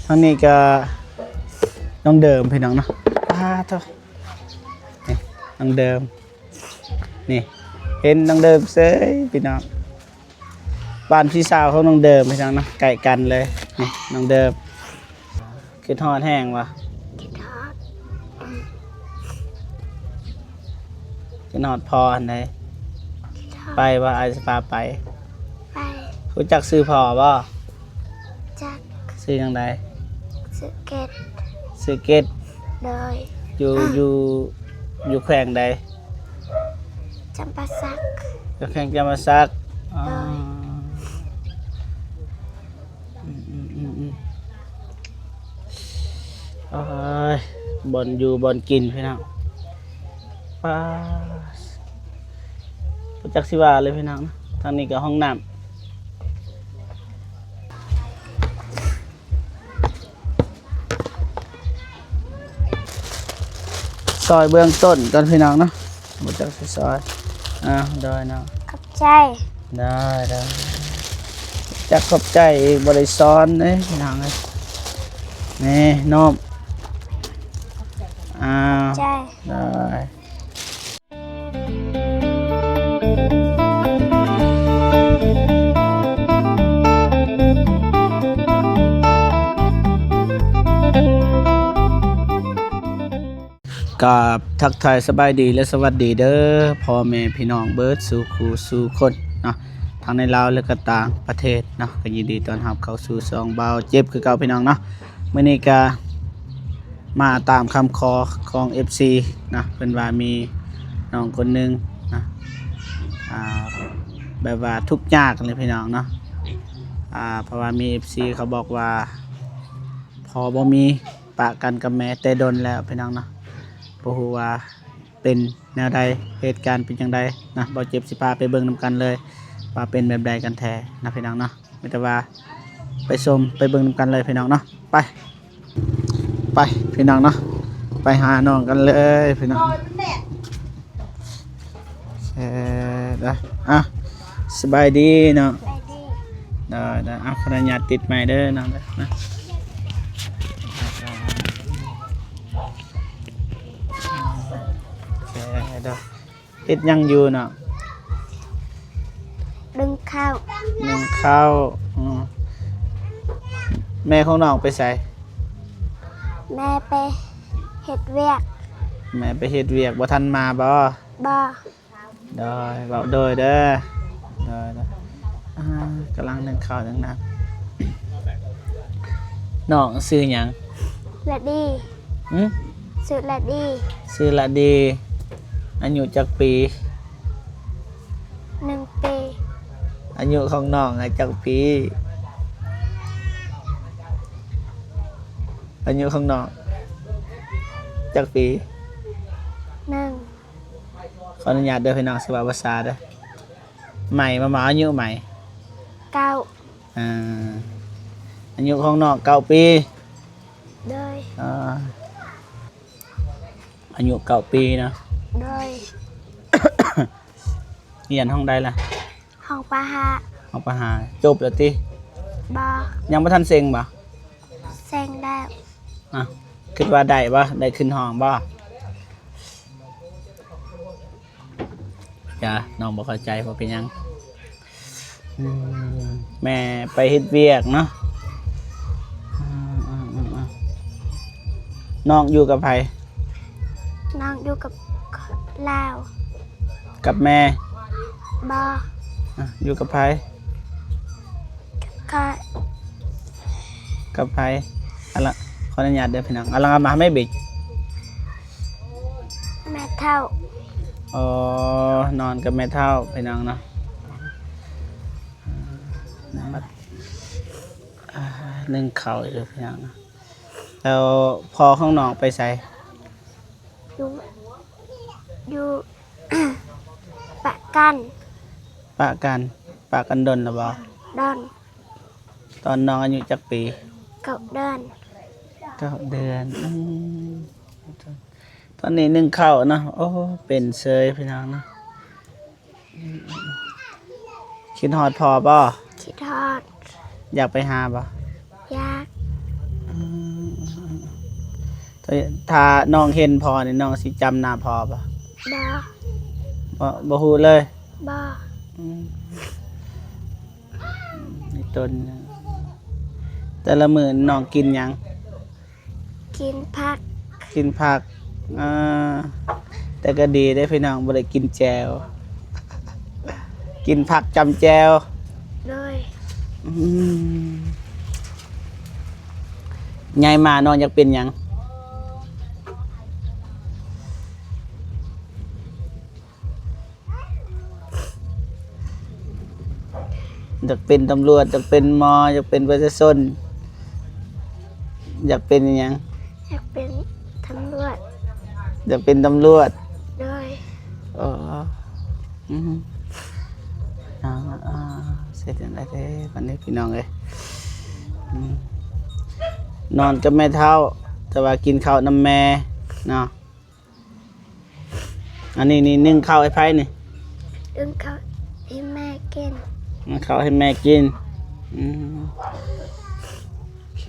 ທາງນີ້ກໍນ້ອງເດີມພີ່ນ້ອງເນາະ. ປາໂທ້ ນີ້ນ້ອງເດີມ ນີ້ເຫັນນ້ອງເດີມເຊີຍພີ່ນ້ອງ. ບ້ານພີ່ສາວຂອງນ້ອງເດີມພີ່ນ້ອງເນາະ ໃກ້ກັນເລີຍ. ນີ້ນ້ອງເດີມ ຄິດຮອດແຮງບໍ່? ຄິດຮອດ ຄິດຮອດພໍ່ຫັ້ນໃດ. ຄິດຮອດ ໄປບໍ່? ອ້າຍຊິພາໄປ. ໄປ. ຮູ້ຈັກຊື່ພໍ່ບໍ່? ຈັກ. ຊື່ຫຍັງໃດ? ຊື່ເກັດ. ຊື່ເກັດ. ໂດຍ. ຢູ່ ຢູ່ ຢູ່ແຂວງໃດ? ຈຳປາສັກ. ຢູ່ແຂວງຈຳປາສັກ. ໂດຍ. ອໍ ອືມໆໆໆ ໂອ້ຍ ບ່ອນຢູ່ບ່ອນກິນພີ່ນ້ອງ. ປາ ບໍ່ຈັກຊິວ່າເລີຍພີ່ນ້ອງ. ທາງນີ້ກໍຫ້ອງນ້ຳ ຊ່ອຍເບື້ອງຕົ້ນກ່ອນພີ່ນ້ອງເນາະ. ບໍ່ຈັກຊິຊ່ອຍ. ອ້າວ ໂດຍເນາະ. ຂອບໃຈ. ໄດ້ ໄດ້. ຈັກຂອບໃຈອີກ ບໍ່ໄດ້ສອນເດ້ພີ່ນ້ອງເອີຍ. ນີ້ ໂນ້ມ. ອ້າວ ຂອບໃຈ. ໄດ້. ກາບທັກທາຍສະບາຍດີ ແລະ ສະຫວັດດີເດີ ພໍ່ແມ່ພີ່ນ້ອງເບິດສູ່ຄູ່ສູ່ຄົນເນາະ ທັງໃນລາວ ແລະ ກໍຕ່າງປະເທດເນາະ. ກໍຍິນດີຕ້ອນຮັບເຂົ້າສູ່ຊ່ອງບ່າວເຈັບຄືເກົ່າພີ່ນ້ອງເນາະ. ມື້ນີ້ກະມາຕາມຄຳຂໍຂອງເອັຟຊີເນາະ ເພິ່ນວ່າມີນ້ອງຄົນໜຶ່ງເນາະ ອ່າ ແບບວ່າທຸກຍາກເລີຍພີ່ນ້ອງເນາະ. ອ່າ ເພາະວ່າມີເອັຟຊີເຂົາບອກວ່າ ພໍ່ບໍ່ມີ ປະກັນກັບແມ່ແຕ່ດົນແລ້ວພີ່ນ້ອງເນາະ. ບໍ່ຮູ້ວ່າເປັນແນວໃດ ເຫດການເປັນຈັ່ງໃດນະ ບ່າວເຈັບຊິພາໄປເບິ່ງນຳກັນເລີຍ ວ່າເປັນແບບໃດກັນແທ້ນະພີ່ນ້ອງເນາະ. ມີແຕ່ວ່າໄປຊົມໄປເບິ່ງນຳກັນເລີຍພີ່ນ້ອງເນາະ. ໄປ ໄປພີ່ນ້ອງເນາະ ໄປຫານ້ອງກັນເລີຍພີ່ນ້ອງ. ເອີ ເດີ ອ່ະ ສະບາຍດີເນາະ. ສະບາຍດີ. ໄດ້ໆ ອ່ະ ຂໍອະນຸຍາດຕິດໄມເດີນ້ອງເດີນະ. ໂອເຄ ເດີ ເຮັດຫຍັງຢູ່ເນາະ? ໜຶ້ງເຂົ້າ. ໜຶ້ງເຂົ້າ. ອືມ ແມ່ຂອງນ້ອງໄປໃສ? ແມ່ໄປເຮັດວຽກ. ແມ່ໄປເຮັດວຽກ ບໍ່ທັນມາບໍ່? ບໍ່. ໂດຍ ເວົ້າໂດຍເດີ. ໂດຍ ໂດຍ. ອ່າ ກຳລັງໜຶ້ງເຂົ້າໜຶ້ງນ້ຳ. ນ້ອງຊື່ຫຍັງ? ລະດີ. ຫຶ? ຊື່ລະດີ. ຊື່ລະດີ. ອາຍຸຈັກປີ? ໜຶ່ງປີ. ອາຍຸຂອງນ້ອງອະຈັກປີ? ອາຍຸຂອງນ້ອງຈັກປີ? ໜຶ່ງ. ຂໍອະນຸຍາດເດີພີ່ນ້ອງ ຊິເວົ້າພາສາເດີ. ໃໝ່ ມາເວົ້າອາຍຸໃໝ່. ເກົ້າ. ອ່າ ອາຍຸຂອງນ້ອງເກົ້າປີ. ໂດຍ. ອ່າ ອາຍຸເກົ້າປີເນາະ. ໂດຍ. ຮຽນຫ້ອງໃດລະ? ຫ້ອງປະຫ້າ. ຫ້ອງປະຫ້າ. ຈົບແລ້ວຕິ? ບໍ່. ຍັງບໍ່ທັນເສັງບໍ່? ເສັງແລ້ວ. ອ່ະ ຄິດວ່າໄດ້ບໍ່? ໄດ້ຂຶ້ນຫ້ອງບໍ່? ຈ້າ ນ້ອງບໍ່ເຂົ້າໃຈ ບໍ່ເປັນຫຍັງ. ອືມ ແມ່ໄປເຮັດວຽກເນາະ. ອືມ ອືມ ອືມ ອືມ ນ້ອງຢູ່ກັບໃຜ? ນ້ອງຢູ່ກັບຫຼາວ. ກັບແມ່? ບໍ່. ອ່ະ ຢູ່ກັບໃຜ? ກັບຂ້ອຍ. ກັບໃຜ? ອະລະ ຂໍອະນຸຍາດເດີພີ່ນ້ອງ. ອະລະ ມາແມ່ບິດ ແມ່ເຖົ້າ. ອໍ ນອນກັບແມ່ເຖົ້າພີ່ນ້ອງເນາະ. ອ່າ ໜຶ້ງເຂົ້າຢູ່ພີ່ນ້ອງເນາະ. ແລ້ວພໍ່ຂອງນ້ອງໄປໃສ? ຢູ່ ຢູ່ ປະກັນ. ປະກັນ. ປະກັນດົນແລ້ວບໍ່? ດົນ. ຕອນນ້ອງອາຍຸຈັກປີ? ເກົ້າເດືອນ. ເກົ້າເດືອນ. ອືມ ຕອນນີ້ໜຶ້ງເຂົ້າເນາະ. ໂອ້ ເປັນເຊີຍພີ່ນ້ອງເນາະ. ຄິດຮອດພໍ່ບໍ່? ຄິດຮອດ. ຢາກໄປຫາບໍ່? ຢາກ. ອື ຖ້າ ຖ້ານ້ອງເຫັນພໍ່ນີ້ ນ້ອງຊິຈຳໜ້າພໍ່ບໍ່? ບໍ່ ບໍ່ ບໍ່ຮູ້ເລີຍ? ບໍ່ ອືມ ໃນຕົ້ນ ແຕ່ລະມື້ນ້ອງກິນຫຍັງ? ກິນຜັກ ກິນຜັກ ອ່າ ແຕ່ກໍດີເດ້ພີ່ນ້ອງ ບໍ່ໄດ້ກິນແຈ່ວ ກິນຜັກຈຳແຈ່ວ ໂດຍ ອືມ ໃຫຍ່ມານ້ອງຢາກເປັນຫຍັງ? ຢາກເປັນຕຳຫຼວດ ຢາກເປັນໝໍ ຢາກເປັນປະຊາຊົນ ຢາກເປັນອີ່ຫຍັງ? ຢາກເປັນຕຳຫຼວດ ຢາກເປັນຕຳຫຼວດ ໂດຍ ອໍ ອືມ ອ່າ ເຮັດຈັ່ງໃດເດ້ບັດນີ້ພີ່ນ້ອງເອີຍ ອືມ ນອນກັບແມ່ເຖົ້າ ແຕ່ວ່າກິນເຂົ້ານຳແມ່ເນາະ. ອັນນີ້ນີ້ ໜຶ້ງເຂົ້າໃຫ້ໃຜນີ້? ໜຶ້ງເຂົ້າໃຫ້ແມ່ກິນ ໜຶ້ງເຂົ້າໃຫ້ແມ່ກິນ ອືມ ໂອເຄ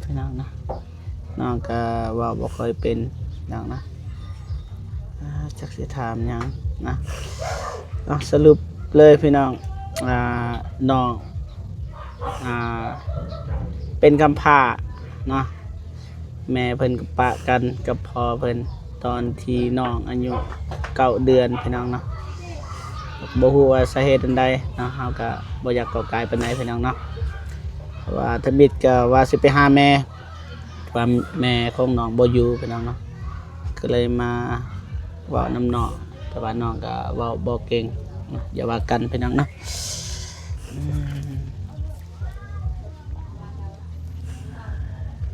ພີ່ນ້ອງນະ ນ້ອງກະເວົ້າບໍ່ຄ່ອຍເປັນພີ່ນ້ອງນະ ອ່າ ຈັກຊິຖາມຫຍັງນະ ເອົາ ສະຫຼຸບເລີຍພີ່ນ້ອງ ອ່າ ນ້ອງ ອ່າ ເປັນກຳພ້າເນາະ ແມ່ເພິ່ນກໍປະກັນກັບພໍ່ເພິ່ນ ຕອນທີ່ນ້ອງອາຍຸເກົ້າເດືອນພີ່ນ້ອງເນາະ ບໍ່ຮູ້ວ່າສາເຫດອັນໃດເນາະ ເຮົາກໍບໍ່ຢາກເວົ້າກາຍປານໃດພີ່ນ້ອງເນາະ ເພາະວ່າທຳອິດກໍວ່າຊິໄປຫາແມ່ ວ່າແມ່ຂອງນ້ອງບໍ່ຢູ່ພີ່ນ້ອງເນາະ ກໍເລີຍມາເວົ້ານຳນ້ອງ ແຕ່ວ່ານ້ອງກໍເວົ້າບໍ່ເກັ່ງເນາະ ຢ່າວ່າກັນພີ່ນ້ອງເນາະ ອືມ.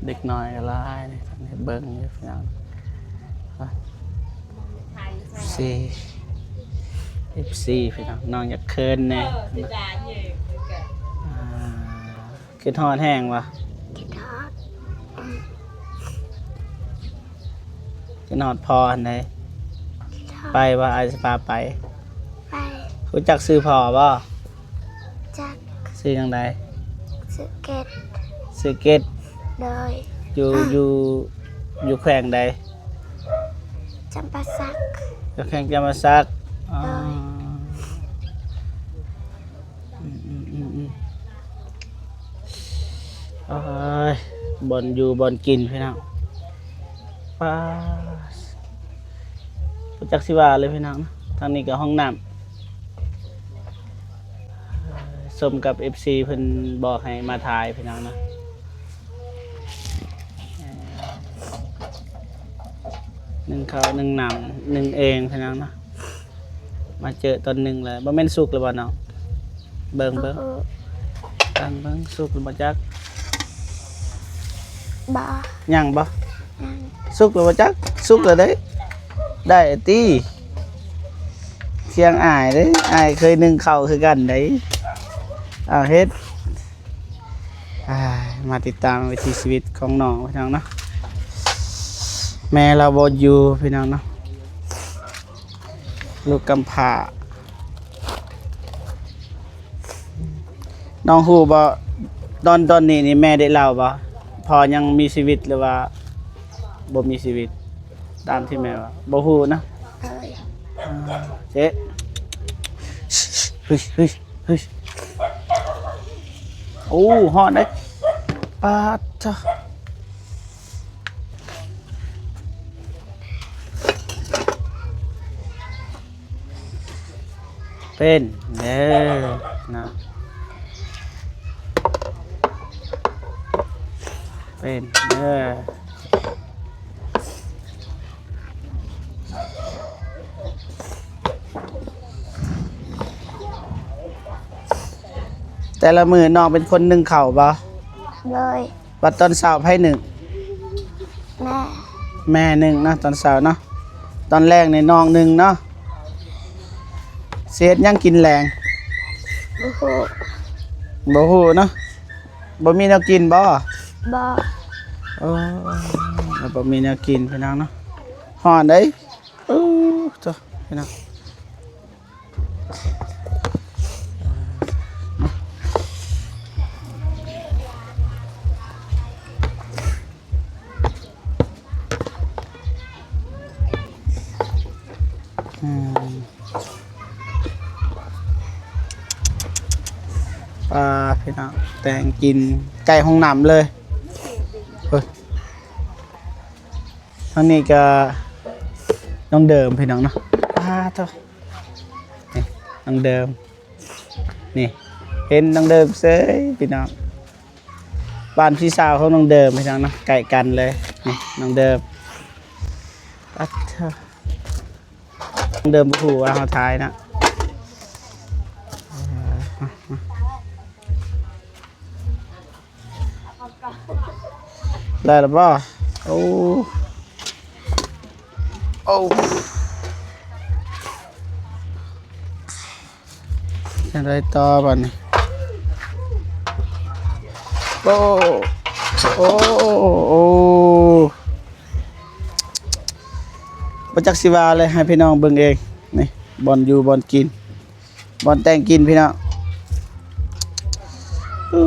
ເດັກນ້ອຍກໍຫຼາຍນີ້ ເບິ່ງຢູ່ພີ່ນ້ອງ ເອັຟຊີ ເອັຟຊີພີ່ນ້ອງ ນ້ອງຢາກເຂີນແດ່ ອ່າ ຄິດຮອດແຮງບໍ່? ຄິດຮອດ ອືມ ຄິດຮອດພໍ່ຫັ້ນໃດ ຄິດຮອດ ໄປບໍ່? ອ້າຍຊິພາໄປ ໄປ ຮູ້ຈັກຊື່ພໍ່ບໍ່? ຈັກ ຊື່ຫຍັງໃດ? ຊື່ເກັດ ຊື່ເກັດ ໂດຍ ຢູ່ ຢູ່ ຢູ່ແຂວງໃດ? ຈຳປາສັກ ຢູ່ແຂວງຈຳປາສັກ ໂດຍ ອໍ ອືມ ອືມ ອືມ ອືມ ໂອ້ຍ ບ່ອນຢູ່ບ່ອນກິນພີ່ນ້ອງ ປາ ບໍ່ຈັກຊິວ່າເລີຍພີ່ນ້ອງ ທາງນີ້ກໍຫ້ອງນ້ຳ ສົມກັບເອັຟຊີເພິ່ນບອກໃຫ້ມາຖ່າຍພີ່ນ້ອງນະ ໜຶ້ງເຂົ້າໜຶ້ງນ້ຳໜຶ້ງເອງພີ່ນ້ອງນະ ມາເຈີຕອນໜຶ້ງແລ້ວ ບໍ່ແມ່ນສຸກແລ້ວບໍ່ນ້ອງ? ເບິ່ງ ເບິ່ງ ເບິ່ງ ເບິ່ງ ສຸກຫຼືບໍ່ຈັກ? ບໍ່ ຍັງບໍ່? ຍັງ ສຸກຫຼືບໍ່ຈັກ? ສຸກແລ້ວເດ້ ໄດ້ຕິ ທຽງອ້າຍເດ້ ອ້າຍເຄີຍໜຶ້ງເຂົ້າຄືກັນໄດ໋ ເອົາເຮັດ ອ່າ ມາຕິດຕາມວິຖີຊີວິດຂອງນ້ອງພີ່ນ້ອງເນາະ ແມ່ລາວບໍ່ຢູ່ພີ່ນ້ອງເນາະ ລູກກຳພ້າ ນ້ອງຮູ້ບໍ່? ຕອນ ຕອນນີ້ນີ້ແມ່ໄດ້ເລົ່າບໍ່? ພໍ່ຍັງມີຊີວິດ ຫຼືວ່າບໍ່ມີຊີວິດ? ຕາມທີ່ແມ່ເວົ້າ ບໍ່ຮູ້ນະ ເອີຍ ອ່າ ເຈ ເຮີ້ຍ ເຮີ້ຍ ເຮີ້ຍ ໂອ້ ຮ້ອນເດ້ ປາດໂທ້ ເປັນເດີນະ ເປັນເດີ ແຕ່ລະມື້ນ້ອງເປັນຄົນໜຶ້ງເຂົ້າບໍ່? ໂດຍ ບັດຕອນເຊົ້າໃຜໜຶ້ງ? ແມ່ ແມ່ໜຶ້ງເນາະ ຕອນເຊົ້າເນາະ ຕອນແລງນີ້ນ້ອງໜຶ້ງເນາະ ຊິເຮັດຫຍັງກິນແລງ? ບໍ່ຮູ້ ບໍ່ຮູ້ເນາະ ບໍ່ມີແນວກິນບໍ່? ບໍ່ ໂອ້ ບໍ່ມີແນວກິນພີ່ນ້ອງເນາະ ຮ້ອນເດ້ ໂອ້ ໂທ້ ພີ່ນ້ອງ. ແຕ່ງກິນໃກ້ຫ້ອງນ້ຳເລີຍ. ເອີ ທາງນີ້ກໍນ້ອງເດີມພີ່ນ້ອງເນາະ. ປາໂທ້ ນີ້ນ້ອງເດີມ. ນີ້ ເຫັນນ້ອງເດີມເສີຍພີ່ນ້ອງ. ບ້ານພີ່ສາວຂອງນ້ອງເດີມພີ່ນ້ອງເນາະ ໃກ້ກັນເລີຍ. ນີ້ນ້ອງເດີມ. ປາໂທ້ ນ້ອງເດີມບໍ່ຮູ້ວ່າເຮົາຖ່າຍເນາະ. ໄດ້ແລ້ວບໍ່? ໂອ້ ໂອ້ ຈັ່ງໃດຕໍ່ບາດນີ້? ໂອ້ ໂອ້ ໂອ້ ບໍ່ຈັກຊິວ່າເລີຍ ໃຫ້ພີ່ນ້ອງເບິ່ງເອງ. ນີ້ ບ່ອນຢູ່ບ່ອນກິນ ບ່ອນແຕ່ງກິນພີ່ນ້ອງ. ອູ້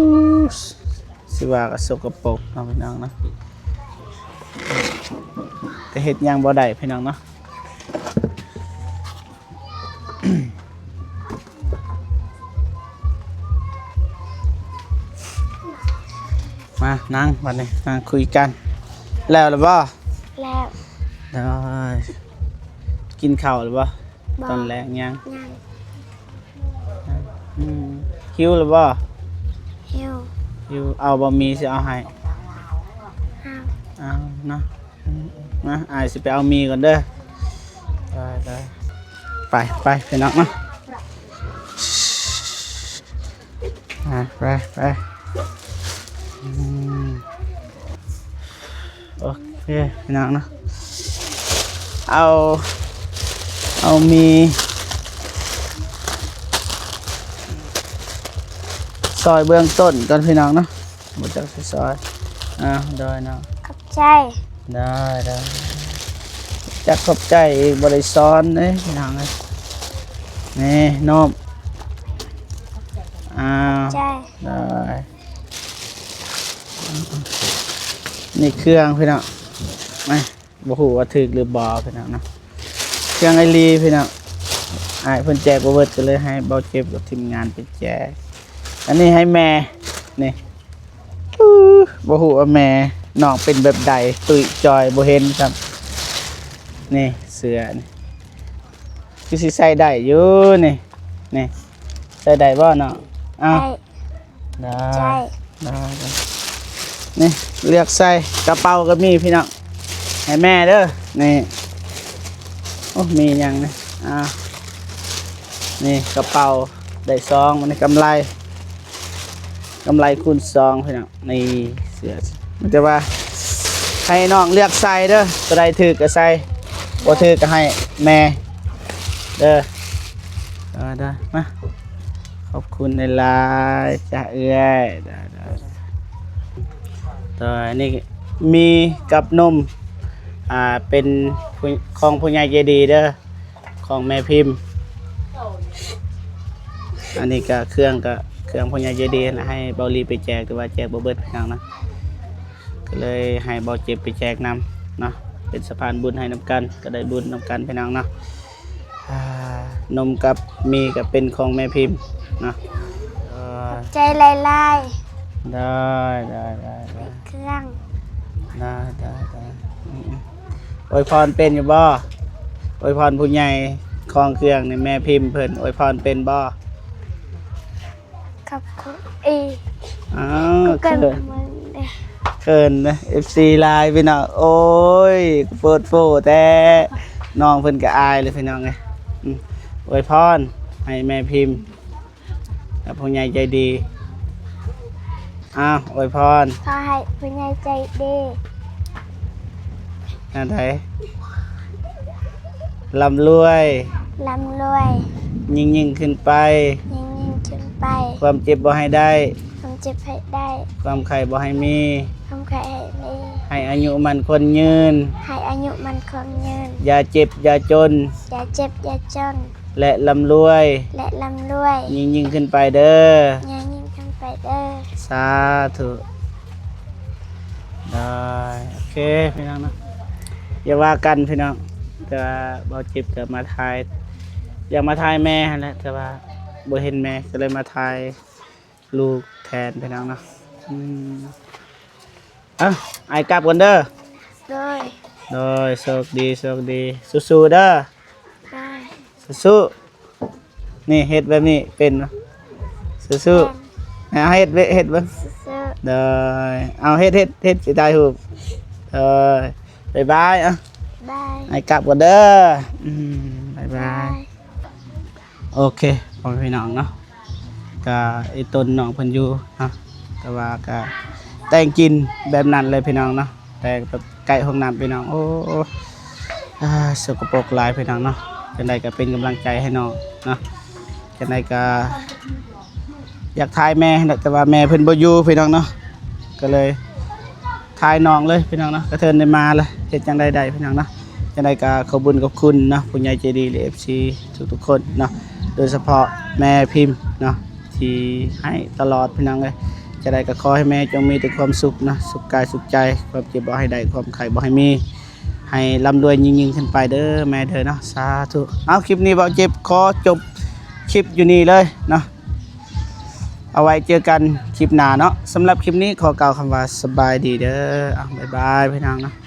ຊິວ່າກໍສົກກະປົກເນາະພີ່ນ້ອງເນາະ ແຕ່ເຮັດຫຍັງບໍ່ໄດ້ພີ່ນ້ອງເນາະ. ມານັ່ງບາດນີ້ ນັ່ງຄຸຍກັນ. ແລ້ວແລ້ວບໍ່? ແລ້ວ. ໂດຍ ກິນເຂົ້າແລ້ວບໍ່? ບໍ່ ຕອນແລງຍັງ? ຍັງ. ອືມ ຫິວແລ້ວບໍ່? ຫິວ. ຫິວ ເອົາບໍ່ໝີ່ຊິເອົາໃຫ້? ເອົາ. ເອົາເນາະ. ອືມ ມາ ອ້າຍຊິໄປເອົາໝີ່ກ່ອນເດີ. ໄດ້ ໄດ້ ໄປ ໄປພີ່ນ້ອງເນາະ. ອ່າ ໄປ ໄປ. ອືມ ໂອເຄພີ່ນ້ອງເນາະ ເອົາ ເອົາໝີ່ ຊ່ອຍເບື້ອງຕົ້ນກ່ອນພີ່ນ້ອງເນາະ. ບໍ່ຈັກຊິຊ່ອຍ. ອ່າ ໂດຍເນາະ ຂອບໃຈ. ໄດ້ ໄດ້ ຈັກຂອບໃຈອີກ ບໍ່ໄດ້ສອນເດ້ພີ່ນ້ອງເອີຍ. ນີ້ ນົບ ອ່າ ຂອບໃຈ. ໄດ້ ນີ້ເຄື່ອງພີ່ນ້ອງ ມາ ບໍ່ຮູ້ວ່າຖືກຫຼືບໍ່ພີ່ນ້ອງເນາະ. ເຄື່ອງໄອລີພີ່ນ້ອງ ອ້າຍເພິ່ນແຈກບໍ່ເບິດ ກໍເລີຍໃຫ້ເບົາເຈັບກັບທີມງານໄປແຈກ. ອັນນີ້ໃຫ້ແມ່ ນີ້ ອື ບໍ່ຮູ້ວ່າແມ່ນ້ອງເປັນແບບໃດ ຕຸ້ຍຈ່ອຍບໍ່ເຫັນຊ້ຳ. ນີ້ເສື້ອນີ້ ຄືຊິໃສ່ໄດ້ຢູ່ນີ້ ນີ້ ໃສ່ໄດ້ບໍ່ນ້ອງ? ເອົາ ໄດ້ ໄດ້ ໃສ່ ໄດ້ ນີ້ ເລືອກໃສ່ ກະເປົາກໍມີພີ່ນ້ອງ ໃຫ້ແມ່ເດີ. ນີ້ ໂອ້ ມີຫຍັງນີ້ ອ່າ ນີ້ກະເປົາ ໄດ້ສອງ ອັນນີ້ກຳໄລ ກຳໄລຄູນສອງພີ່ນ້ອງ. ນີ້ເສື້ອ ມີແຕ່ວ່າໃຫ້ນ້ອງເລືອກໃສ່ເດີ ຕົວໃດຖືກກໍໃສ່ ບໍ່ຖືກກໍໃຫ້ແມ່ເດີ. ເອີ ໄດ້ ມາ ຂອບຄຸນຫຼາຍໆ ຈ້າເອື້ອຍ. ໄດ້ ໄດ້ ໄດ້ ໂດຍ ນີ້ໝີ່ກັບນົມ ອ່າ ເປັນຜູ້ ຂອງຜູ້ໃຫຍ່ໃຈດີເດີ ຂອງແມ່ພິມ. ອັນນີ້ກະເຄື່ອງ ກະເຄື່ອງຜູ້ໃຫຍ່ໃຈດີຫັ້ນນະ ໃຫ້ເບົາລີໄປແຈກ ແຕ່ວ່າແຈກບໍ່ເບິດພີ່ນ້ອງນະ ກໍເລີຍໃຫ້ເບົາເຈັບໄປແຈກນຳເນາະ ເປັນສະພານບຸນໃຫ້ນຳກັນ ກໍໄດ້ບຸນນຳກັນພີ່ນ້ອງເນາະ. ອ່າ ນົມກັບໝີ່ກໍເປັນຂອງແມ່ພິມເນາະ. ເອີ ຂອບໃຈຫຼາຍໆ. ໄດ້ ໄດ້ ໄດ້ ໄດ້ ເຄື່ອງ ໄດ້ ໄດ້ ໄດ້ ອືມ ອວຍພອນເປັນຢູ່ບໍ່? ອວຍພອນຜູ້ໃຫຍ່ຂອງເຄື່ອງນີ້ ແມ່ພິມເພິ່ນອວຍພອນເປັນບໍ່? ຂອບຄຸນອີກ. ອ້າວ ເຂີນ ເຂີນເດ້ ເອັຟຊີຫຼາຍພີ່ນ້ອງ. ໂອ້ຍ ໂພດໂພແທ້ ນ້ອງເພິ່ນກໍອາຍເລີຍພີ່ນ້ອງເອີຍ. ອືມ ອວຍພອນໃຫ້ແມ່ພິມ ກັບຜູ້ໃຫຍ່ໃຈດີ. ອ້າວ ອວຍພອນ ຂໍໃຫ້ຜູ້ໃຫຍ່ໃຈດີ ແນວໃດ? ລ່ຳລວຍ ລ່ຳລວຍ ຍິ່ງໆຂຶ້ນໄປ ຍິ່ງໆຂຶ້ນໄປ ຄວາມເຈັບບໍ່ໃຫ້ໄດ້ ຄວາມເຈັບໃຫ້ໄດ້ ຄວາມໄຂ້ບໍ່ໃຫ້ມີ ຄວາມໄຂ້ໃຫ້ມີ ໃຫ້ອາຍຸໝັ້ນຂວັນຍືນ ໃຫ້ອາຍຸໝັ້ນຂວັນຍືນ ຢ່າເຈັບຢ່າຈົນ ຢ່າເຈັບຢ່າຈົນ ແລະ ລ່ຳລວຍ ແລະ ລ່ຳລວຍ ຍິ່ງໆຂຶ້ນໄປເດີ ຍິ່ງໆຂຶ້ນໄປເດີ ສາທຸ. ໄດ້ ໂອເຄພີ່ນ້ອງເນາະ ຢ່າວ່າກັນພີ່ນ້ອງ ແຕ່ວ່າເບົາຈິບກໍມາຖ່າຍ ຢາກມາຖ່າຍແມ່ຫັ້ນແຫຼະ ແຕ່ວ່າບໍ່ເຫັນແມ່ ກໍເລີຍມາຖ່າຍ ລູກແທນພີ່ນ້ອງເນາະ. ອືມ ເອົ້າ ອ້າຍກັບກ່ອນເດີ. ໂດຍ ໂດຍ ໂຊກດີ ໂຊກດີ ສູ້ໆເດີ. ໂດຍ ສູ້ໆ. ນີ້ເຮັດແບບນີ້ເປັນບໍ່? ສູ້ໆ ເອົາເຮັດເວ- ເຮັດເບິ່ງ. ສູ້ໆ ໂດຍ ເອົາເຮັດ ເຮັດ ເຮັດຊິຖ່າຍຮູບ. ໂດຍ ບາຍບາຍ. ເອົ້າ ບາຍ ອ້າຍກັບກ່ອນເດີ. ອືມ ບາຍບາຍ ບາຍ. ໂອເຄ ພໍ່ແມ່ພີ່ນ້ອງເນາະ ກະອີ່ຕົນນ້ອງເພິ່ນຢູ່ເນາະ ແຕ່ວ່າກະແຕ່ງກິນແບບນັ້ນເລີຍພີ່ນ້ອງເນາະ ແຕ່ງແບບໃກ້ຫ້ອງນ້ຳພີ່ນ້ອງ. ໂອ້ ອ່າ ສົກກະປົກຫຼາຍພີ່ນ້ອງເນາະ. ຈັ່ງໃດກະເປັນກຳລັງໃຈໃຫ້ນ້ອງເນາະ. ຈັ່ງໃດກະຢາກຖ່າຍແມ່ແຫຼະ ແຕ່ວ່າແມ່ເພິ່ນບໍ່ຢູ່ພີ່ນ້ອງເນາະ ກະເລີຍ ຖ່າຍນ້ອງເລີຍພີ່ນ້ອງເນາະ ກະເທີນໄດ້ມາລະ ເຮັດຈັ່ງໃດໄດ້ພີ່ນ້ອງເນາະ. ຈັ່ງໃດກະຂອບບຸນຂອບຄຸນເນາະ ຜູ້ໃຫຍ່ໃຈດີ ແລະ ເອັຟຊີທຸກໆຄົນເນາະ ໂດຍສະເພາະແມ່ພິມເນາະ ທີ່ໃຫ້ຕະຫຼອດພີ່ນ້ອງເອີຍ. ຈັ່ງໃດກະຂໍໃຫ້ແມ່ຈົ່ງມີແຕ່ຄວາມສຸກເນາະ ສຸກກາຍສຸກໃຈ ຄວາມເຈັບບໍ່ໃຫ້ໄດ້ ຄວາມໄຂ້ບໍ່ໃຫ້ມີ ໃຫ້ລ່ຳລວຍຍິ່ງໆຂຶ້ນໄປເດີແມ່ເດີເນາະ ສາທຸ. ເອົາ ຄລິບນີ້ບ່າວເຈັບຂໍຈົບຄລິບຢູ່ນີ້ເລີຍເນາະ ເອົາໄວ້ເຈີກັນຄລິບໜ້າເນາະ. ສຳລັບຄລິບນີ້ຂໍກ່າວຄຳວ່າສະບາຍດີເດີ. ເອົາ ບາຍບາຍພີ່ນ້ອງເນາະ.